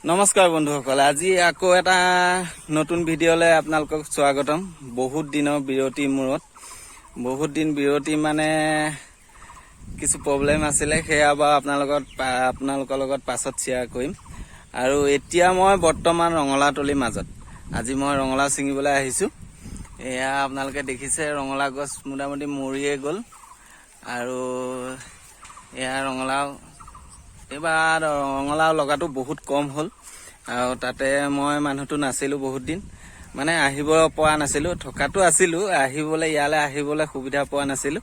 নমস্কাৰ বন্ধুসকল, আজি আকৌ এটা নতুন ভিডিঅ'লৈ আপোনালোকক স্বাগতম। বহুত দিনৰ বিৰতিৰ মূৰত, বহুত দিন বিৰতি মানে কিছু প্ৰব্লেম আছিলে, সেয়া বাৰু আপোনালোকৰ লগত পাছত শ্বেয়াৰ কৰিম। আৰু এতিয়া মই বৰ্তমান ৰঙালাওতলিৰ মাজত। আজি মই ৰঙালাও ছিঙিবলৈ আহিছোঁ। এয়া আপোনালোকে দেখিছে, ৰঙালাও গছ মোটামুটি মৰিয়ে গ'ল। আৰু এয়া ৰঙালাও, এইবাৰ ৰঙালাও লগাটো বহুত কম হ'ল। আৰু তাতে মই মানুহটো নাছিলোঁ বহুত দিন, মানে আহিব পৰা নাছিলোঁ। থকাটো আছিলোঁ, ইয়ালৈ আহিবলৈ সুবিধা পোৱা নাছিলোঁ।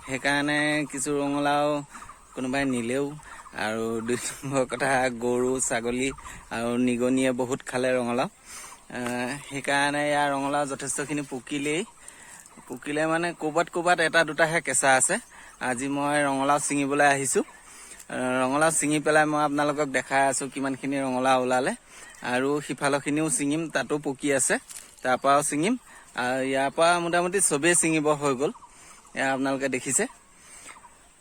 সেইকাৰণে কিছু ৰঙালাও কোনোবাই নিলেও। আৰু দুই নম্বৰ কথা, গৰু ছাগলী আৰু নিগনিয়ে বহুত খালে ৰঙালাও। সেইকাৰণে ইয়াৰ ৰঙালাও যথেষ্টখিনি পকিলেই। পকিলে মানে ক'ৰবাত ক'ৰবাত এটা দুটাহে কেঁচা আছে। আজি মই ৰঙালাও ছিঙিবলৈ আহিছোঁ। ৰঙালাও ছিঙি পেলাই মই আপোনালোকক দেখাই আছোঁ কিমানখিনি ৰঙালাও ওলালে। আৰু সিফালৰখিনিও ছিঙিম, তাতো পকি আছে, তাৰ পৰাও ছিঙিম। আৰু ইয়াৰ পৰা মোটামুটি চবেই ছিঙিব হৈ গ'ল। এয়া আপোনালোকে দেখিছে,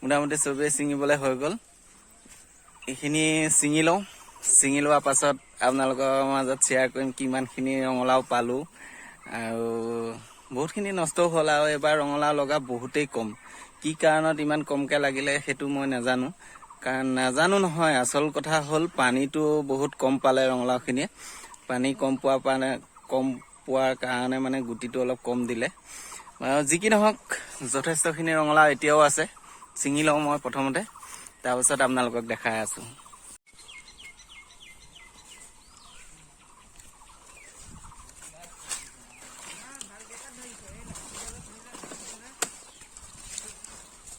মোটামুটি চবেই ছিঙিবলৈ হৈ গ'ল। এইখিনি ছিঙি লওঁ। ছিঙি লোৱাৰ পাছত আপোনালোকৰ মাজত শ্বেয়াৰ কৰিম কিমানখিনি ৰঙালাও পালোঁ। আৰু বহুতখিনি নষ্টও হ'ল। আৰু এইবাৰ ৰঙালাও লগা বহুতেই কম। কি কাৰণত ইমান কমকৈ লাগিলে সেইটো মই নাজানো। কাৰণ নাজানো নহয়, আচল কথা হ'ল পানীটো বহুত কম পালে ৰঙালাওখিনিয়ে। পানী কম পোৱাৰ কাৰণে মানে গুটিটো অলপ কম দিলে। আৰু যি কি নহওক, যথেষ্টখিনি ৰঙালাও এতিয়াও আছে। ছিঙি লওঁ মই প্ৰথমতে, তাৰপাছত আপোনালোকক দেখাই আছোঁ।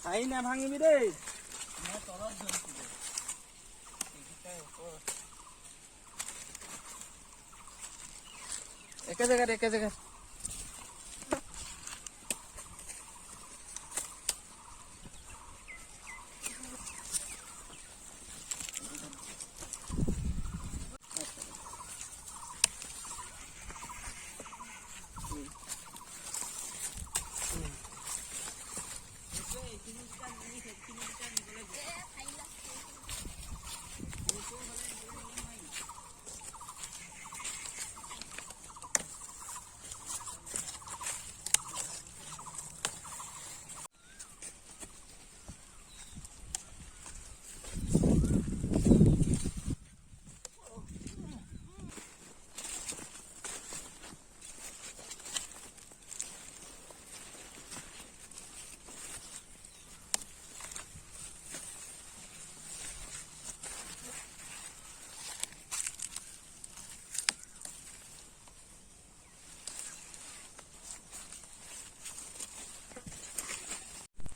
ঠাই নাভাঙিবি দেই। একে জেগাত, একে জেগাত।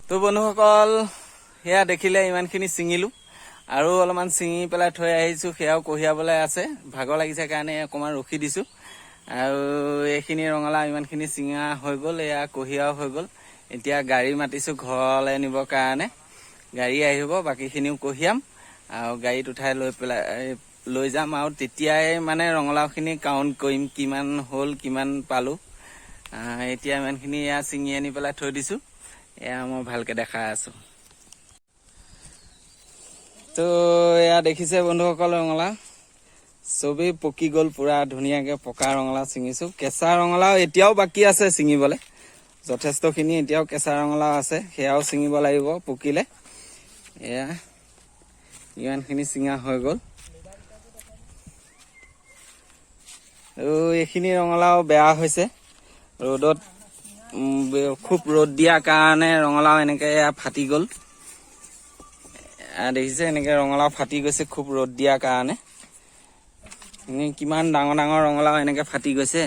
তো বন্ধুসকল, সেয়া দেখিলে, ইমানখিনি ছিঙিলো আৰু অলপমান ছিঙি পেলাই থৈ আহিছোঁ। সেয়াও কঢ়িয়াবলৈ আছে। ভাগৰ লাগিছে কাৰণে অকণমান ৰখি দিছোঁ। আৰু এইখিনি ৰঙালাও ইমানখিনি ছিঙা হৈ গ'ল, এয়া কঢ়িয়াও হৈ গ'ল। এতিয়া গাড়ী মাতিছোঁ ঘৰলৈ নিবৰ কাৰণে। গাড়ী আহিব, বাকীখিনিও কঢ়িয়াম আৰু গাড়ীত উঠাই লৈ পেলাই লৈ যাম। আৰু তেতিয়াই মানে ৰঙালাওখিনি কাউণ্ট কৰিম, কিমান হ'ল, কিমান পালোঁ। এতিয়া ইমানখিনি এয়া ছিঙি আনি পেলাই থৈ দিছোঁ। এয়া মই ভালকে দেখাই আছো। তো এয়া দেখিছে বন্ধুসকল, ৰঙালাও চবেই পকি গ'ল। পুৰা ধুনীয়াকে পকা ৰঙালাও ছিঙিছো। কেঁচা ৰঙালাও এতিয়াও বাকী আছে ছিঙিবলে। যথেষ্টখিনি এতিয়াও কেঁচা ৰঙালাও আছে, সেয়াও ছিঙিব লাগিব পকিলে। এয়া ইমানখিনি ছিঙা হৈ গ'ল। আৰু এইখিনি ৰঙালাও বেয়া হৈছে। ৰ'দত খুব ৰ'দ দিয়াৰ কাৰণে ৰঙালাও এনেকে এয়া ফাটি গ'ল। এয়া দেখিছে, এনেকে ৰঙালাও ফাটি গৈছে খুব ৰ'দ দিয়াৰ কাৰণে। এনেই কিমান ডাঙৰ ডাঙৰ ৰঙালাও এনেকে ফাটি গৈছে।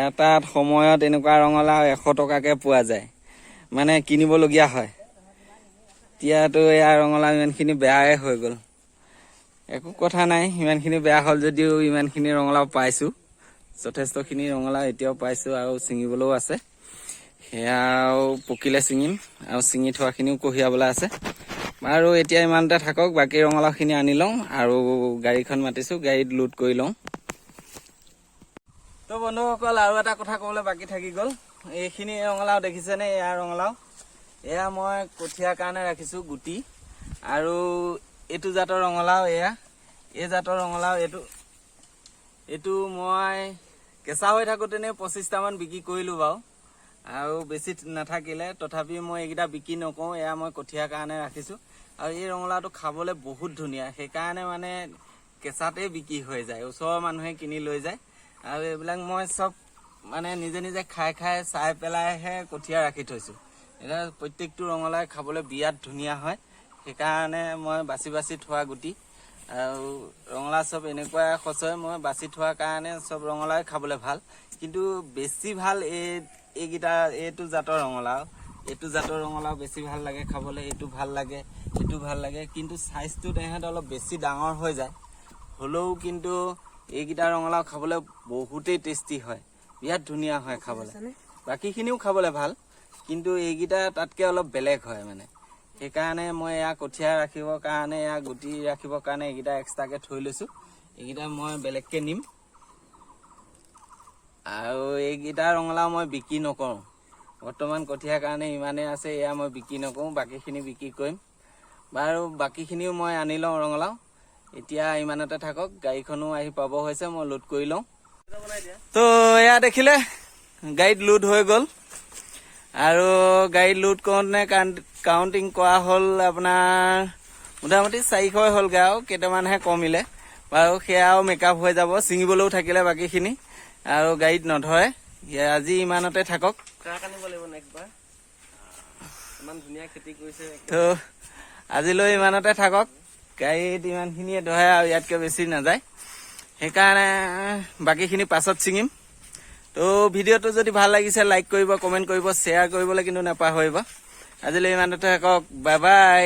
এটাত সময়ত এনেকুৱা ৰঙালাও 100 টকাকে পোৱা যায়, মানে কিনিবলগীয়া হয়। এতিয়াতো এয়া ৰঙালাও ইমানখিনি বেয়াই হৈ গ'ল। একো কথা নাই, ইমানখিনি বেয়া হ'ল যদিও ইমানখিনি ৰঙালাও পাইছো। যথেষ্টখিনি ৰঙালাও এতিয়াও পাইছো আৰু ছিঙিবলৈও আছে। সেয়াও পকিলে ছিঙিম আৰু ছিঙি থোৱাখিনিও কঢ়িয়াবলৈ আছে। আৰু এতিয়া ইমানতে থাকক, বাকী ৰঙালাওখিনি আনি লওঁ আৰু গাড়ীখন মাতিছো, গাড়ীত লোড কৰি লওঁ। তো বন্ধুসকল, আৰু এটা কথা ক'বলৈ বাকী থাকি গ'ল। এইখিনি ৰঙালাও দেখিছেনে? এয়া ৰঙালাও, এয়া মই কঠীয়াৰ কাৰণে ৰাখিছো গুটি। আৰু এইটো জাতৰ ৰঙালাও, এয়া এই জাতৰ ৰঙালাও। এইটো এইটো মই কেঁচা হৈ থাকোঁতেনে 25টামান বিক্ৰী কৰিলোঁ বাৰু, আৰু বেছি নাথাকিলে। তথাপি মই এইকেইটা বিক্ৰী নকৰোঁ, এয়া মই কঠীয়াৰ কাৰণে ৰাখিছোঁ। আৰু এই ৰঙালাওটো খাবলৈ বহুত ধুনীয়া, সেইকাৰণে মানে কেঁচাতেই বিক্ৰী হৈ যায়, ওচৰৰ মানুহে কিনি লৈ যায়। আৰু এইবিলাক মই চব মানে নিজে নিজে খাই খাই চাই পেলাইহে কঠীয়া ৰাখি থৈছোঁ। এতিয়া প্ৰত্যেকটো ৰঙালাও খাবলৈ বিৰাট ধুনীয়া হয়, সেইকাৰণে মই বাছি বাছি থোৱা গুটি। আৰু ৰঙালাও চব এনেকুৱা সঁচৰে মই বাছি থোৱাৰ কাৰণে চব ৰঙালাও খাবলৈ ভাল। কিন্তু বেছি ভাল এইকেইটা, এইটো জাতৰ ৰঙালাও। এইটো জাতৰ ৰঙালাও বেছি ভাল লাগে খাবলৈ। এইটো ভাল লাগে, এইটো ভাল লাগে, কিন্তু চাইজটোত ইহঁত অলপ বেছি ডাঙৰ হৈ যায়। হ'লেও কিন্তু এইকেইটা ৰঙালাও খাবলৈ বহুতেই টেষ্টি হয়, বিৰাট ধুনীয়া হয় খাবলৈ। বাকীখিনিও খাবলৈ ভাল, কিন্তু এইকেইটা তাতকৈ অলপ বেলেগ হয় মানে। সেইকাৰণে মই এয়া কঠীয়া ৰাখিবৰ কাৰণে, এয়া গুটি ৰাখিবৰ কাৰণে এইকেইটা এক্সট্ৰাকৈ থৈ লৈছোঁ। এইকেইটা মই বেলেগকৈ নিম। আৰু এইকেইটা ৰঙালাও মই বিক্ৰী নকৰোঁ। বৰ্তমান কঠীয়াৰ কাৰণে ইমানেই আছে, এয়া মই বিক্ৰী নকৰোঁ, বাকীখিনি বিক্ৰী কৰিম। বাৰু, বাকীখিনিও মই আনি লওঁ ৰঙালাও। এতিয়া ইমানতে থাকক। গাড়ীখনো আহি পাব হৈছে, মই লোড কৰি লওঁ। তো এয়া দেখিলে, গাড়ীত লোড হৈ গ'ল। আৰু গাড়ীত লোড কৰোঁতে কাউণ্টিং কৰা হ'ল, আপোনাৰ মোটামুটি 400 হ'লগৈ আৰু কেইটামানহে কমিলে। বাৰু, সেয়াও মেকআপ হৈ যাব। ছিঙিবলৈও থাকিলে বাকীখিনি, আৰু গাড়ীত নধৰে। আজি ইমানতে থাকক। ট্ৰাক আনিব লাগিব নেক্সট বাৰ, ইমান ধুনীয়া খেতি কৰিছে। তো আজিলৈ ইমানতে থাকক। গাড়ীত ইমানখিনিয়ে ধৰে আৰু ইয়াতকৈ বেছি নাযায়, সেইকাৰণে বাকীখিনি পাছত ছিঙিম। তো ভিডিঅ'টো যদি ভাল লাগিছে, লাইক কৰিব, কমেণ্ট কৰিব, শ্বেয়াৰ কৰিবলৈ কিন্তু নাপাহৰিব। আজিলৈ ইমানতে থাকক, বাই বাই।